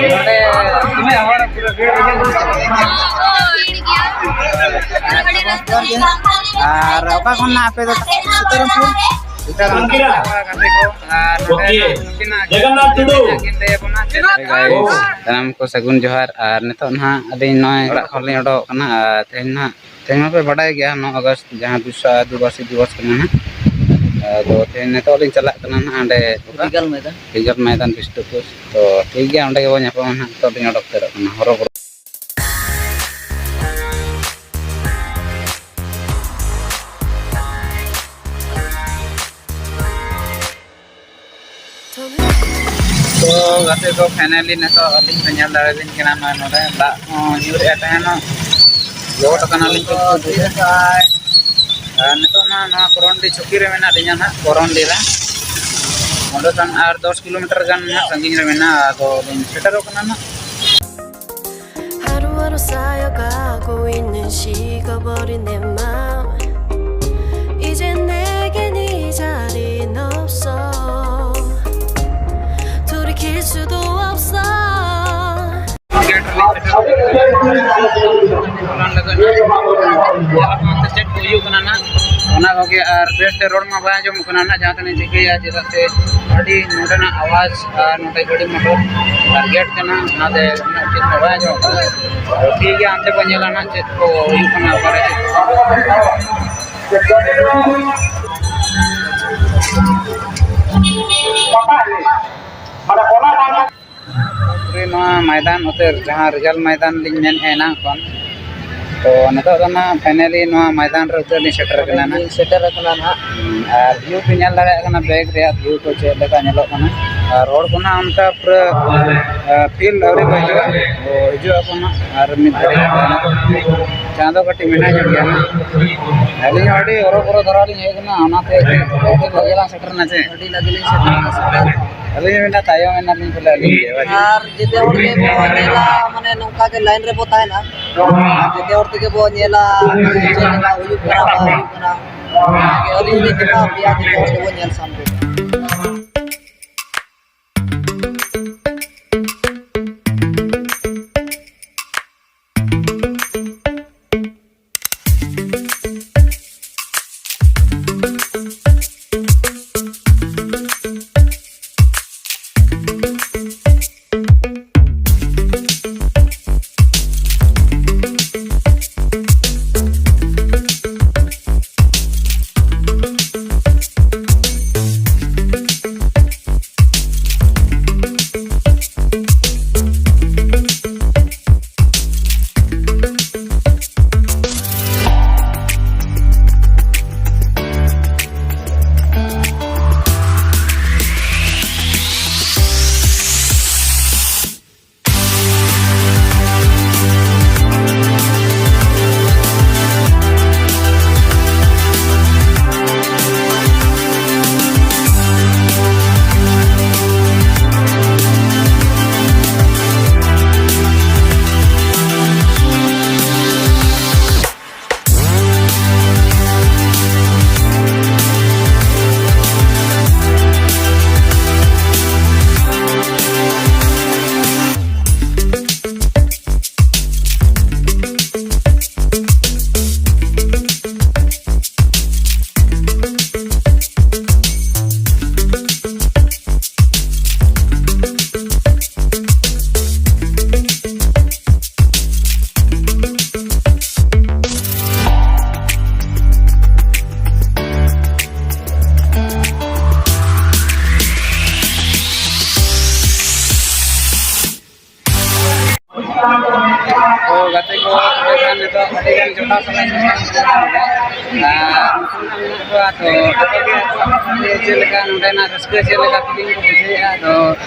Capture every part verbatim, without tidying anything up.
ᱱᱚᱰᱮ ᱛᱤᱱᱟᱹᱜ ᱦᱚᱲ ᱯᱩᱨᱟᱹ ᱵᱷᱤᱲ ᱨᱮᱜᱮ? ᱟᱨ ᱚᱠᱟ ᱠᱷᱚᱱ ᱱᱟᱜ ᱟᱯᱮ ᱫᱚ? ᱥᱤᱛᱟᱨᱟᱢᱯᱩᱨ᱾ ᱥᱤᱛᱟᱨᱟᱢᱯᱩᱨ ᱜᱟᱛᱮ ᱠᱚ᱾ ᱟᱨ ᱱᱚᱰᱮ ᱱᱩᱠᱤᱱᱟᱜ ᱡᱚᱜᱚᱱᱱᱟᱛᱷ ᱴᱩᱰᱩ᱾ ᱠᱤᱱ ᱞᱟᱹᱭ ᱟᱵᱚᱱᱟ ᱪᱮᱫ? Hey guys, ᱥᱟᱱᱟᱢ ᱠᱚ ᱥᱟᱹᱜᱩᱱ ᱡᱚᱦᱟᱨ᱾ ᱟᱨ ᱱᱤᱛᱚᱜ ᱱᱟᱦᱟᱜ ᱟᱹᱞᱤᱧ ᱱᱚᱜᱼᱚᱭ ᱚᱲᱟᱜ ᱠᱷᱚᱱ ᱞᱤᱧ ᱚᱰᱚᱠ ᱠᱟᱱᱟ᱾ ᱟᱨ ᱛᱮᱦᱮᱧ ᱱᱟᱦᱟᱜ, ᱛᱮᱦᱮᱧ ᱢᱟᱯᱮ ᱵᱟᱰᱟᱭ ᱜᱮᱭᱟ, ᱱᱚ ᱟᱜᱚᱥᱴ ᱡᱟᱦᱟᱸ ᱵᱤᱥᱥᱚ ᱟᱹᱫᱤᱵᱟᱹᱥᱤ ᱫᱤᱵᱚᱥ ᱠᱟᱱᱟ ᱱᱟᱦᱟᱜ᱾ ᱟᱫᱚ ᱛᱮᱦᱮᱧ ᱱᱤᱛᱚᱜ ᱞᱤᱧ ᱪᱟᱞᱟᱜ ᱠᱟᱱᱟ ᱱᱟᱦᱟᱜ ᱚᱸᱰᱮ ᱨᱤᱜᱟᱞ ᱢᱚᱭᱫᱟᱱ᱾ ᱨᱤᱜᱟᱞ ᱢᱚᱭᱫᱟᱱ ᱵᱤᱥᱱᱩᱯᱩᱨ᱾ ᱛᱚ ᱴᱷᱤᱠ ᱜᱮᱭᱟ, ᱚᱸᱰᱮ ᱜᱮᱵᱚᱱ ᱧᱟᱯᱟᱢᱟ ᱱᱟᱦᱟᱜ᱾ ᱱᱤᱛᱚᱜ ᱞᱤᱧ ᱚᱰᱚᱠ ᱩᱛᱟᱹᱨᱚᱜ ᱠᱟᱱᱟ, ᱦᱚᱨᱚ ᱵᱚᱨᱚ᱾ ᱛᱚ ᱜᱟᱛᱮ ᱠᱚ, finally ᱱᱤᱛᱚᱜ ᱟᱹᱞᱤᱧ ᱯᱮ ᱧᱮᱞ ᱫᱟᱲᱮᱭᱟᱞᱤᱧ ᱠᱟᱱᱟ, ᱱᱚᱜᱼᱚᱭ ᱱᱚᱰᱮ ᱫᱟᱜ ᱦᱚᱸ ᱧᱩᱨᱮᱜᱼᱟ ᱛᱟᱦᱮᱱᱚᱜ, ᱞᱚᱦᱚᱫ ᱟᱠᱟᱱᱟᱞᱤᱧ ᱪᱩᱯᱩ ᱪᱩᱯᱩ᱾ ᱟᱨ ᱱᱤᱛᱚᱜ ᱱᱚᱣᱟ, ᱱᱚᱣᱟ ᱠᱚᱨᱚᱱᱰᱤ ᱪᱩᱠᱤ ᱨᱮ ᱢᱮᱱᱟᱜ ᱞᱤᱧᱟ ᱱᱟᱦᱟᱜ, ᱠᱚᱨᱚᱱᱰᱤ ᱨᱮ᱾ ᱚᱸᱰᱮ ᱠᱷᱚᱱ ᱟᱨ ᱫᱚᱥ ᱠᱤᱞᱳᱢᱤᱴᱟᱨ ᱜᱟᱱ ᱱᱟᱦᱟᱜ ᱥᱟᱺᱜᱤᱧ ᱨᱮ ᱢᱮᱱᱟᱜᱼᱟ, ᱟᱫᱚ ᱞᱤᱧ ᱥᱮᱴᱮᱨᱚᱜ ᱠᱟᱱᱟ ᱱᱟᱦᱟᱜ᱾ 하루하루 쌓여가고 있는 식어버린 내 맘 이제 내게 네 자리는 없어 돌이킬 수도 없어 ᱪᱮᱫ ᱠᱚ ᱦᱩᱭᱩᱜ ᱠᱟᱱᱟ ᱱᱟᱜ, ᱚᱱᱟ ᱠᱚᱜᱮ᱾ ᱟᱨ ᱵᱮᱥ ᱛᱮ ᱨᱚᱲ ᱢᱟ ᱵᱟᱭ ᱟᱸᱡᱚᱢᱚᱜ ᱠᱟᱱᱟ ᱱᱟᱜ, ᱡᱟᱦᱟᱸ ᱛᱤᱱᱟᱹᱜ ᱪᱤᱠᱟᱹᱭᱟ, ᱪᱮᱫᱟᱜ ᱥᱮ ᱟᱹᱰᱤ ᱱᱚᱰᱮᱱᱟᱜ ᱟᱣᱟᱡᱽ ᱟᱨ ᱱᱚᱰᱮ ᱜᱟᱹᱰᱤ ᱢᱚᱴᱚᱨ ᱴᱟᱨᱜᱮᱴ ᱠᱟᱱᱟ, ᱚᱱᱟᱛᱮ ᱩᱱᱟᱹᱜ ᱪᱮᱫ ᱦᱚᱸ ᱵᱟᱭ ᱟᱸᱡᱚᱢᱚᱜ ᱠᱟᱱᱟ᱾ ᱴᱷᱤᱠ ᱜᱮᱭᱟ, ᱦᱟᱱᱛᱮ ᱵᱚᱱ ᱧᱮᱞᱟ ᱱᱟᱜ ᱪᱮᱫ ᱠᱚ ᱦᱩᱭᱩᱜ ᱠᱟᱱᱟ, ᱚᱠᱟᱨᱮ ᱪᱮᱫ ᱠᱚ᱾ ᱯᱩᱨᱟᱹ ᱱᱚᱣᱟ ᱢᱚᱭᱫᱟᱱ ᱩᱛᱟᱹᱨ, ᱡᱟᱦᱟᱸ ᱨᱤᱜᱟᱞ ᱢᱚᱭᱫᱟᱱ ᱞᱤᱧ ᱢᱮᱱᱮᱫᱼᱟ ᱮᱱᱟᱝ ᱠᱷᱚᱱ, ᱛᱚ ᱱᱤᱛᱚᱜ ᱫᱚ ᱱᱟᱦᱟᱜ finally ᱱᱚᱣᱟ ᱢᱚᱭᱫᱟᱱ ᱨᱮ ᱩᱛᱟᱹᱨ ᱞᱤᱧ ᱥᱮᱴᱮᱨ ᱠᱟᱱᱟ ᱱᱟᱦᱟᱜ᱾ ᱞᱤᱧ ᱥᱮᱴᱮᱨ ᱟᱠᱟᱱᱟ ᱱᱟᱦᱟᱜ᱾ ᱦᱩᱸ, ᱟᱨ view ᱯᱮ ᱧᱮᱞ ᱫᱟᱲᱮᱭᱟᱜ ᱠᱟᱱᱟ, back ᱨᱮᱭᱟᱜ view ᱠᱚ ᱪᱮᱫ ᱞᱮᱠᱟ ᱧᱮᱞᱚᱜ ᱠᱟᱱᱟ᱾ ᱟᱨ ᱦᱚᱲ ᱠᱚ ᱱᱟᱦᱟᱜ ᱚᱱᱠᱟ ᱯᱩᱨᱟᱹ, ᱟ, field ᱟᱹᱣᱨᱤ ᱠᱚ ᱦᱤᱡᱩᱜᱼᱟ, ᱛᱚ ᱦᱤᱡᱩᱜ ᱟᱠᱚ ᱱᱟᱦᱟᱜ ᱟᱨ ᱢᱤᱫ ᱜᱷᱟᱹᱲᱤᱡ ᱪᱟᱸᱫᱚ ᱠᱟᱹᱴᱤᱡ ᱢᱮᱱᱟᱜ ᱧᱚᱜ ᱜᱮᱭᱟ ᱱᱟᱦᱟᱜ᱾ ᱟᱹᱞᱤᱧ ᱦᱚᱸ ᱟᱹᱰᱤ ᱦᱚᱨᱚᱵᱚᱨᱚ ᱫᱷᱟᱨᱟ ᱞᱤᱧ ᱦᱮᱡ ᱟᱠᱟᱱᱟ, ᱚᱱᱟᱛᱮ ᱟᱹᱰᱤ ᱞᱟᱜᱮ ᱞᱟᱝ ᱥᱮᱴᱮᱨ ᱮᱱᱟ ᱪᱮ? ᱟᱹᱰᱤ ᱞᱟᱜᱮ ᱞᱤᱧ ᱥᱮᱴᱮᱨ ᱮᱱᱟ, ᱥᱮᱴᱮᱨ ᱮᱱᱟ᱾ ᱟᱹᱞᱤᱧ ᱦᱚᱸ ᱢᱮᱱᱟ ᱛᱟᱭᱚᱢ ᱮᱱᱟᱞᱤᱧ ᱯᱟᱞᱮ ᱟᱹᱞᱤᱧ ᱜᱮ, ᱵᱟᱝ? ᱟᱨ ᱡᱮᱛᱮ ᱦᱚᱲ ᱜᱮ ᱠᱚ ᱧᱮᱞᱟ, ᱢᱟᱱᱮ ᱱᱚᱝᱠᱟ ᱜᱮ line ᱨᱮᱵᱚ ᱛᱟᱦᱮᱱᱟ᱾ ᱟᱨ ᱡᱮᱛᱮ ᱦᱚᱲ ᱛᱮᱜᱮ ᱵᱚ ᱧᱮᱞᱟ ᱡᱮ ᱪᱮᱫ ᱞᱮᱠᱟ ᱦᱩᱭᱩᱜ ᱠᱟᱱᱟ, ᱵᱟᱝ ᱦᱩᱭᱩᱜ ᱠᱟᱱᱟ᱾ ᱚᱱᱟᱜᱮ ᱟᱹᱞᱤᱧ ᱞᱤᱧ ᱢᱮᱛᱟ ᱯᱮᱭᱟ, ᱡᱮᱛᱮ ᱦᱚᱲ ᱜᱮᱵᱚ ᱧᱮᱞ ᱥᱟᱢᱴᱟᱣᱟ᱾ ᱟᱨ ᱩᱱᱠᱩ ᱢᱮᱱᱟᱜ ᱠᱚᱣᱟ, ᱛᱚ ᱟᱯᱮ ᱜᱮ ᱪᱮᱫ ᱞᱮᱠᱟ ᱱᱚᱰᱮᱱᱟᱜ ᱨᱟᱹᱥᱠᱟᱹ, ᱪᱮᱫ ᱞᱮᱠᱟ feeling ᱠᱚ ᱵᱩᱡᱷᱟᱹᱣᱮᱫᱼᱟ? ᱟᱫᱚ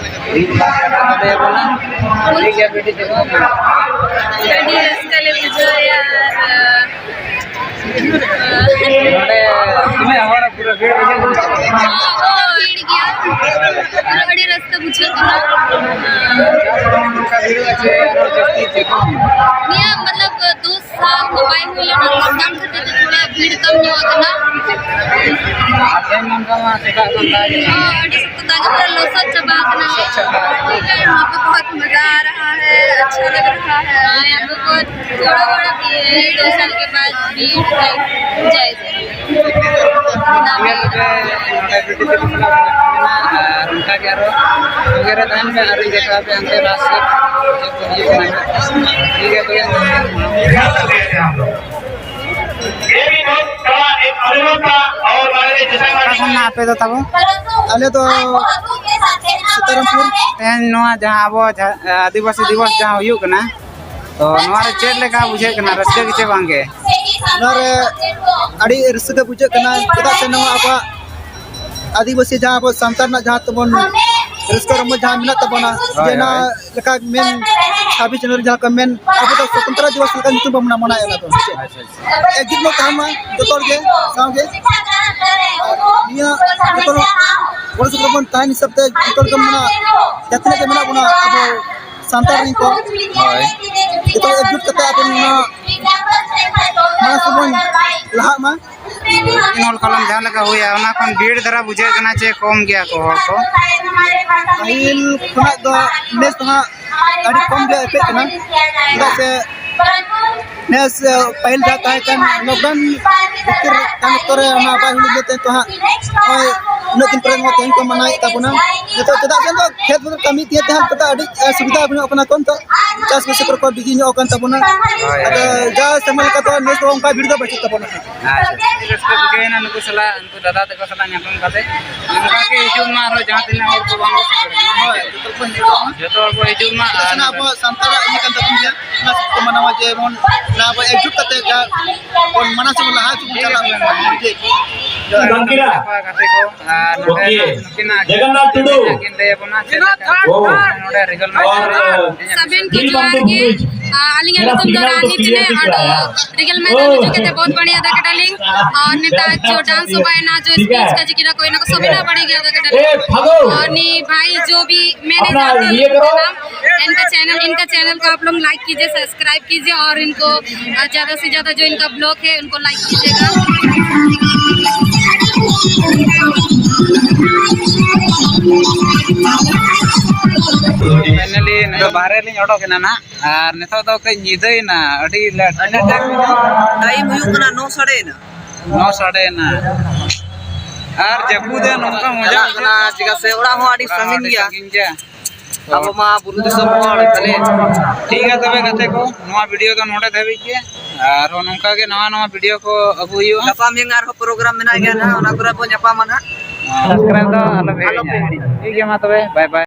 ᱢᱤᱫ ᱵᱟᱨ ᱠᱟᱛᱷᱟ ᱠᱚ ᱞᱟᱹᱭ ᱟᱵᱚᱱᱟ᱾ ᱴᱷᱤᱠ ᱜᱮᱭᱟ, ᱵᱤᱴᱤ, ᱪᱮᱫ ᱞᱮᱠᱟ? ᱟᱹᱰᱤ ᱨᱟᱹᱥᱠᱟᱹ ᱞᱮ ᱵᱩᱡᱷᱟᱹᱣᱮᱫᱼᱟ ᱟᱨ ᱱᱚᱰᱮ ᱛᱤᱱᱟᱹᱜ ᱦᱚᱲ ᱯᱩᱨᱟᱹ ᱵᱷᱤᱲ ᱵᱩᱡᱷᱟᱹᱜ ᱠᱟᱱᱟ? ᱦᱚᱸ, ᱵᱷᱤᱲ ᱜᱮᱭᱟ᱾ ᱟᱨ ᱟᱹᱰᱤ ᱨᱟᱹᱥᱠᱟᱹ ᱵᱩᱡᱷᱟᱹᱜ ᱠᱟᱱᱟ᱾ ᱱᱚᱝᱠᱟ ᱵᱷᱤᱲᱚᱜᱼᱟ ᱪᱮ ᱟᱨᱚ ᱡᱟᱹᱥᱛᱤ ᱪᱮ ᱠᱚᱢ? ᱱᱤᱭᱟᱹ ᱢᱚᱛᱞᱚᱵ ᱫᱩ ᱥᱟᱞ ᱠᱚ ᱵᱟᱭ ᱦᱩᱭ ᱞᱮᱱᱟ, lockdown ᱠᱷᱟᱹᱛᱤᱨ ᱛᱮ ᱛᱷᱚᱲᱟ ᱵᱷᱤᱲ ᱠᱚᱢ ᱧᱚᱜ ᱟᱠᱟᱱᱟ᱾ ᱟᱨ ᱛᱮᱦᱮᱧ ᱱᱚᱝᱠᱟ ᱢᱟ ᱥᱮᱛᱟᱜ ᱠᱷᱚᱱ ᱫᱟᱜ ᱮᱫ ᱠᱟᱱ᱾ ᱦᱚᱸ, ᱟᱹᱰᱤ ᱥᱚᱠᱛᱚ ᱫᱟᱜ ᱮᱫ ᱠᱟᱱᱟ, ᱞᱚᱥᱚᱫ ᱪᱟᱵᱟ ᱟᱠᱟᱱᱟ᱾ ᱞᱚᱥᱚᱫ ᱪᱟᱵᱟ᱾ ᱱᱚᱛᱮ ᱵᱚᱦᱩᱛ ᱢᱟᱡᱟ ᱟ ᱨᱟᱦᱟ ᱦᱟᱭ, ᱟᱪᱪᱷᱟ ᱞᱟᱜ ᱨᱟᱦᱟ ᱦᱟᱭ᱾ ᱦᱳᱭ, ᱟᱵᱚ ᱠᱚ ᱛᱷᱚᱲᱟ ᱵᱚᱲᱟ ᱵᱷᱤᱲ, ᱫᱩ ᱥᱟᱞ ᱠᱮ ᱵᱟᱫ ᱵᱷᱤᱲ ᱦᱟᱭ, ᱡᱟᱭ ᱥᱮ᱾ ᱴᱷᱤᱠ ᱜᱮᱭᱟ, ᱛᱚᱵᱮ ᱱᱚᱰᱮ ᱵᱤᱴᱤ ᱛᱟᱠᱚ ᱥᱟᱞᱟᱜ ᱵᱚᱱ ᱧᱟᱯᱟᱢ ᱮᱱᱟ, ᱟᱨ ᱚᱱᱠᱟ ᱜᱮ ᱟᱨᱚ ᱥᱚᱸᱜᱮ ᱨᱮ ᱛᱟᱦᱮᱱ ᱯᱮ, ᱟᱨᱤᱧ ᱫᱮᱠᱷᱟᱣ ᱟᱯᱮᱭᱟ ᱦᱟᱱᱛᱮ last ᱥᱮᱫ ᱪᱮᱫ ᱠᱚ ᱦᱩᱭᱩᱜ ᱠᱟᱱᱟ᱾ ᱴᱷᱤᱠ ᱜᱮᱭᱟ, ᱛᱚᱵᱮ᱾ ᱚᱠᱟ ᱠᱷᱚᱱ ᱱᱟᱜ ᱟᱯᱮ ᱫᱚ ᱛᱟᱵᱚ? ᱟᱞᱮ ᱫᱚ ᱥᱤᱛᱟᱨᱟᱢᱯᱩᱨ᱾ ᱛᱮᱦᱮᱧ ᱱᱚᱣᱟ ᱡᱟᱦᱟᱸ ᱟᱵᱚ ᱡᱟᱦᱟᱸ, ᱟᱹᱫᱤᱵᱟᱹᱥᱤ ᱫᱤᱵᱚᱥ ᱡᱟᱦᱟᱸ ᱦᱩᱭᱩᱜ ᱠᱟᱱᱟ, ᱛᱚ ᱱᱚᱣᱟ ᱨᱮ ᱪᱮᱫ ᱞᱮᱠᱟ ᱵᱩᱡᱷᱟᱹᱜ ᱠᱟᱱᱟ, ᱨᱟᱹᱥᱠᱟᱹ ᱜᱮᱪᱮ ᱵᱟᱝ ᱜᱮ? ᱱᱚᱣᱟ ᱨᱮ ᱟᱹᱰᱤ ᱨᱟᱹᱥᱠᱟᱹ ᱵᱩᱡᱷᱟᱹᱜ ᱠᱟᱱᱟ, ᱪᱮᱫᱟᱜ ᱥᱮ ᱱᱚᱣᱟ ᱟᱵᱚᱣᱟᱜ ᱟᱹᱫᱤᱵᱟᱹᱥᱤ ᱡᱟᱦᱟᱸ ᱟᱵᱚ ᱥᱟᱱᱛᱟᱲ ᱨᱮᱱᱟᱜ ᱡᱟᱦᱟᱸ ᱛᱟᱵᱚᱱ ᱨᱟᱹᱥᱠᱟᱹ ᱨᱚᱢᱚᱡᱽ ᱡᱟᱦᱟᱸ ᱢᱮᱱᱟᱜ ᱛᱟᱵᱚᱱᱟ, ᱦᱳᱭ, ᱡᱮ ᱚᱱᱟ ᱦᱳᱭ᱾ ᱞᱮᱠᱟ ᱢᱮᱱ ᱪᱷᱟᱵᱵᱤᱥ ᱡᱟᱱᱩᱣᱟᱨᱤ ᱡᱟᱦᱟᱸ ᱠᱚ ᱢᱮᱱ, ᱟᱵᱚ ᱫᱚ ᱥᱚᱛᱚᱱᱛᱨᱚ ᱫᱤᱵᱚᱥ ᱞᱮᱠᱟ ᱧᱩᱛᱩᱢ ᱵᱚᱱ ᱢᱟᱱᱟᱣ ᱮᱫᱟ ᱛᱚ᱾ ᱟᱪᱪᱷᱟ, ᱟᱪᱪᱷᱟ᱾ ᱮᱠᱡᱩᱴ ᱵᱚᱱ ᱛᱟᱦᱮᱱ ᱢᱟ ᱡᱚᱛᱚ ᱦᱚᱲ ᱜᱮ ᱥᱟᱶ ᱜᱮ᱾ ᱟᱨ ᱱᱤᱭᱟᱹ ᱡᱚᱛᱚ ᱦᱚᱲ ᱜᱚᱲᱚ ᱥᱚᱯᱚᱦᱚᱫ ᱵᱚᱱ ᱛᱟᱦᱮᱱ ᱦᱤᱥᱟᱹᱵ ᱛᱮ ᱡᱚᱛᱚ ᱦᱚᱲ ᱜᱮ ᱢᱮᱱᱟᱜ, ᱡᱟᱦᱟᱸ ᱛᱤᱱᱟᱹᱜ ᱜᱮ ᱢᱮᱱᱟᱜ ᱵᱚᱱᱟ ᱟᱵᱚ ᱥᱟᱱᱛᱟᱲ ᱨᱮᱱ ᱠᱚ, ᱦᱳᱭ᱾ ᱡᱚᱛᱚ ᱮᱠᱡᱩᱴ ᱠᱟᱛᱮ ᱟᱵᱚ ᱱᱚᱣᱟ ᱢᱟᱲᱟᱝ ᱥᱮᱫ ᱵᱚᱱ ᱞᱟᱦᱟᱜ ᱢᱟ᱾ ᱛᱤᱱ ᱦᱚᱲ ᱠᱚᱞᱚᱢ ᱡᱟᱦᱟᱸ ᱞᱮᱠᱟ ᱦᱩᱭᱟ, ᱚᱱᱟ ᱠᱷᱚᱱ ᱵᱷᱤᱲ ᱫᱷᱟᱨᱟ ᱵᱩᱡᱷᱟᱹᱜ ᱠᱟᱱᱟ ᱪᱮ ᱠᱚᱢ ᱜᱮᱭᱟ ᱠᱚ ᱦᱚᱲ ᱠᱚ? ᱯᱟᱹᱦᱤᱞ ᱠᱷᱚᱱᱟᱜ ᱫᱚ ᱱᱮᱥ ᱫᱚ ᱦᱟᱸᱜ ᱟᱹᱰᱤ ᱠᱚᱢ ᱜᱮ ᱟᱹᱭᱠᱟᱹᱜ ᱠᱟᱱᱟ, ᱪᱮᱫᱟᱜ ᱥᱮ ᱱᱮᱥ, ᱮ, ᱯᱟᱹᱦᱤᱞ ᱡᱟᱦᱟᱸ ᱛᱟᱦᱮᱸ ᱠᱟᱱ lockdown ᱵᱷᱤᱛᱤᱨ ᱠᱟᱱ ᱚᱠᱛᱚ ᱨᱮ ᱚᱱᱟ ᱵᱟᱭ ᱦᱩᱭ ᱞᱮᱱ ᱛᱮ ᱱᱤᱛᱚᱜ ᱦᱟᱸᱜ ᱱᱚᱜᱼᱚᱭ ᱩᱱᱟᱹᱜ ᱫᱤᱱ ᱯᱚᱨᱮ ᱱᱚᱣᱟ ᱛᱮᱦᱮᱧ ᱠᱚ ᱢᱟᱱᱟᱣᱮᱫ ᱛᱟᱵᱚᱱᱟ᱾ ᱱᱤᱛᱚᱜ ᱪᱮᱫᱟᱜ ᱥᱮ ᱱᱤᱛᱚᱜ ᱠᱷᱮᱛ ᱵᱟᱹᱫᱽ ᱠᱟᱹᱢᱤ ᱛᱟᱦᱮᱸ ᱛᱟᱦᱮᱸ ᱠᱟᱛᱮ ᱟᱹᱰᱤ, ᱮ, ᱥᱩᱵᱤᱫᱷᱟ ᱧᱚᱜ ᱠᱟᱱᱟ ᱠᱚ ᱱᱤᱛᱚᱜ ᱪᱟᱥᱵᱟᱥ ᱠᱚᱨᱮ ᱠᱚ ᱵᱤᱡᱤ ᱧᱚᱜ ᱟᱠᱟᱱ ᱛᱟᱵᱚᱱᱟ᱾ ᱦᱳᱭ, ᱟᱫᱚ ᱦᱳᱭ᱾ ᱡᱟ ᱥᱮᱨᱢᱟ ᱞᱮᱠᱟ ᱫᱚ ᱱᱮᱥ ᱫᱚ ᱚᱱᱠᱟ ᱵᱷᱤᱲ ᱫᱚ ᱵᱟᱹᱪᱩᱜ ᱛᱟᱵᱚᱱᱟ ᱦᱟᱸᱜ᱾ ᱟᱪᱪᱷᱟ, ᱟᱹᱰᱤ ᱨᱟᱹᱥᱠᱟᱹ ᱵᱩᱡᱷᱟᱹᱣ ᱮᱱᱟ ᱱᱩᱠᱩ ᱥᱟᱞᱟᱜ, ᱱᱩᱠᱩ ᱫᱟᱫᱟ ᱛᱟᱠᱚ ᱥᱟᱞᱟᱜ ᱧᱟᱯᱟᱢ ᱠᱟᱛᱮ᱾ ᱱᱚᱝᱠᱟ ᱜᱮ ᱦᱤᱡᱩᱜ ᱢᱟ ᱟᱨᱦᱚᱸ ᱡᱟᱦᱟᱸ ᱛᱤᱱᱟᱹᱜ ᱦᱚᱲ ᱠᱚ ᱵᱟᱝ ᱠᱚ ᱥᱮᱴᱮᱨ ᱠᱟᱱᱟ᱾ ᱦᱳᱭ, ᱡᱚᱛᱚ ᱠᱚ ᱦᱤᱡᱩᱜ ᱢᱟ᱾ ᱡᱚᱛᱚ ᱦᱚᱲ ᱠᱚ ᱦᱤᱡᱩᱜ ᱢᱟ᱾ ᱪᱮᱫᱟᱜ ᱥᱮ ᱟᱨ ᱱᱚᱣᱟ ᱟᱵᱚᱣᱟᱜ ᱥᱟᱱᱛᱟᱲᱟᱜ ᱤᱭᱟᱹ ᱠᱟᱱ ᱛᱟᱵᱚᱱ ᱜᱮᱭᱟ, ᱚᱱᱟ ᱥᱚᱠᱛᱚ ᱢᱟᱱᱟᱣᱟ ᱡᱮᱢᱚᱱ ᱱᱚᱣᱟ ᱟᱵᱚ ᱮᱠᱡᱩᱴ ᱠᱟᱛᱮ ᱡᱟ ᱵᱚᱱ ᱢᱟᱲᱟᱝ ᱥᱮᱫ ᱵᱚᱱ ᱞᱟᱦᱟ ᱥᱮᱫ ᱵᱚᱱ ᱪᱟᱞᱟᱜ ᱢᱟ᱾ ᱴᱷᱤᱠ᱾ ᱵᱟᱝᱠᱤᱱᱟ᱾ ᱜᱟᱛᱮ ᱠᱚ, ᱟᱨ ᱱᱚᱰᱮ ᱳᱠᱮ᱾ ᱱᱩᱠᱤᱱᱟᱜ ᱡᱚᱜᱚᱱᱱᱟᱛᱷ ᱴᱩᱰᱩ᱾ ᱠᱤᱱ ᱞᱟᱹᱭ ᱟᱵᱚᱱᱟ ᱪᱮᱫ ᱞᱮᱠᱟ ᱳ᱾ ᱱᱚᱰᱮ ᱨᱤᱜᱟᱞ ᱢᱟᱭᱫᱟᱱ ᱨᱮ ᱟᱨ ᱛᱮᱦᱮᱧ ᱥᱟᱵᱮᱱ ᱠᱚ ᱡᱚᱦᱟᱨ ᱜᱮ᱾ ᱟ, ᱟᱹᱞᱤᱧᱟᱜ ᱧᱩᱛᱩᱢ ᱫᱚ ᱨᱟᱱᱤ ᱪᱤᱱᱮ, ᱟᱫᱚ ᱨᱤᱜᱟᱞ ᱢᱟᱭᱫᱟᱱ ᱨᱮ ᱦᱤᱡᱩᱜ ᱠᱟᱛᱮ ᱵᱚᱦᱩᱛ ᱵᱟᱲᱤᱭᱟ ᱟᱫᱟ ᱠᱮᱫᱟᱞᱤᱧ᱾ ᱟᱨ ᱱᱮᱛᱟᱨ ᱡᱚ ᱰᱟᱱᱥ ᱦᱚᱸ ᱵᱟᱭᱱᱟ, ᱡᱚ ᱴᱷᱤᱠ ᱦᱮ᱾ ᱥᱯᱤᱪ ᱠᱟ ᱡᱤᱠᱤᱨᱟ ᱠᱚ ᱤᱱᱟ ᱠᱚ ᱥᱚᱵ ᱮ, ᱵᱟᱲᱤᱭᱟ ᱟᱫᱟ ᱠᱮᱫᱟᱞᱤᱧ᱾ ᱳ, ᱵᱷᱟᱜᱚ᱾ ᱟᱨ ᱱᱤ ᱵᱷᱟᱭ ᱡᱚ ᱵᱷᱤ ᱢᱮᱱᱮ ᱟᱯᱱᱟ ᱡᱟᱛᱮ ᱤᱭᱮ ᱠᱚᱨᱚ᱾ ᱤᱱᱠᱟ ᱪᱮᱱᱮᱞ, ᱤᱱᱠᱟ ᱪᱮᱱᱮᱞ ᱠᱚ ᱟᱯ ᱞᱳᱜ ᱞᱟᱭᱤᱠ कीजिए, सब्सक्राइब कीजिए और इनको, अ, ज़्यादा से ज़्यादा जो इनका ब्लॉग है, उनको लाइक कीजिएगा। फाइनली ᱱᱤᱛᱚᱜ ᱵᱟᱦᱨᱮ ᱞᱤᱧ ᱚᱰᱚᱠ ᱮᱱᱟ ᱱᱟᱦᱟᱜ, ᱟᱨ ᱱᱤᱛᱚᱜ ᱫᱚ ᱠᱟᱹᱡ ᱧᱤᱫᱟᱹᱭᱮᱱᱟ, ᱟᱹᱰᱤ ᱞᱮᱴ᱾ ᱛᱤᱱᱟᱹᱜ ᱴᱟᱭᱤᱢ ᱦᱩᱭᱩᱜ ᱠᱟᱱᱟ? ᱴᱟᱭᱤᱢ ᱦᱩᱭᱩᱜ ᱠᱟᱱᱟ ᱱᱚ ᱥᱟᱲᱮᱭᱮᱱᱟ᱾ ᱱᱚ ᱥᱟᱲᱮᱭᱮᱱᱟ᱾ ᱟᱨ ᱡᱟᱹᱯᱩᱫ ᱮ ᱱᱚᱝᱠᱟ ᱢᱚᱡᱟ ᱪᱟᱞᱟᱜ ᱠᱟᱱᱟ, ᱵᱩᱡᱷᱟᱹᱜ ᱪᱮᱫᱟᱜ ᱥᱮ ᱚᱲᱟᱜ ᱦᱚᱸ ᱟᱹᱰᱤ ᱚᱲᱟᱜ ᱦᱚᱸ ᱥᱟᱺᱜᱤᱧ ᱟᱹᱰᱤ ᱜᱮᱭᱟ᱾ ᱥᱟᱺᱜᱤᱧ ᱜᱮᱭᱟ᱾ ᱟᱵᱚ ᱢᱟ ᱵᱩᱨᱩ ᱫᱤᱥᱚᱢ ᱦᱚᱲ, ᱛᱟᱦᱞᱮ᱾ ᱴᱷᱤᱠ ᱜᱮᱭᱟ ᱛᱚᱵᱮ ᱜᱟᱛᱮ ᱠᱚ, ᱱᱚᱣᱟ ᱵᱷᱤᱰᱤᱭᱳ ᱫᱚ ᱱᱚᱰᱮ ᱫᱷᱟᱹᱵᱤᱡ ᱜᱮ᱾ ᱟᱨᱦᱚᱸ ᱱᱚᱝᱠᱟ ᱜᱮ ᱱᱟᱣᱟ ᱱᱟᱣᱟ ᱵᱷᱤᱰᱤᱭᱳ ᱠᱚ ᱟᱹᱜᱩ ᱦᱩᱭᱩᱜᱼᱟ᱾ ᱜᱟᱯᱟ ᱢᱮᱭᱟᱝ ᱟᱨᱦᱚᱸ ᱯᱨᱳᱜᱨᱟᱢ ᱢᱮᱱᱟᱜ ᱜᱮᱭᱟ ᱱᱟᱦᱟᱜ, ᱚᱱᱟ ᱠᱚᱨᱮ ᱵᱚᱱ ᱧᱟᱯᱟᱢᱟ ᱱᱟᱦᱟᱜ᱾ ᱥᱟᱵᱥᱠᱨᱟᱭᱤᱵ ᱫᱚ ᱟᱞᱚ ᱯᱮ ᱟᱞᱚ ᱯᱮ ᱦᱤᱲᱤᱧᱟ᱾ ᱦᱤᱲᱤᱧᱟ᱾ ᱴᱷᱤᱠ ᱜᱮᱭᱟ, ᱢᱟ ᱛᱚᱵᱮ, ᱵᱟᱭ ᱵᱟᱭ᱾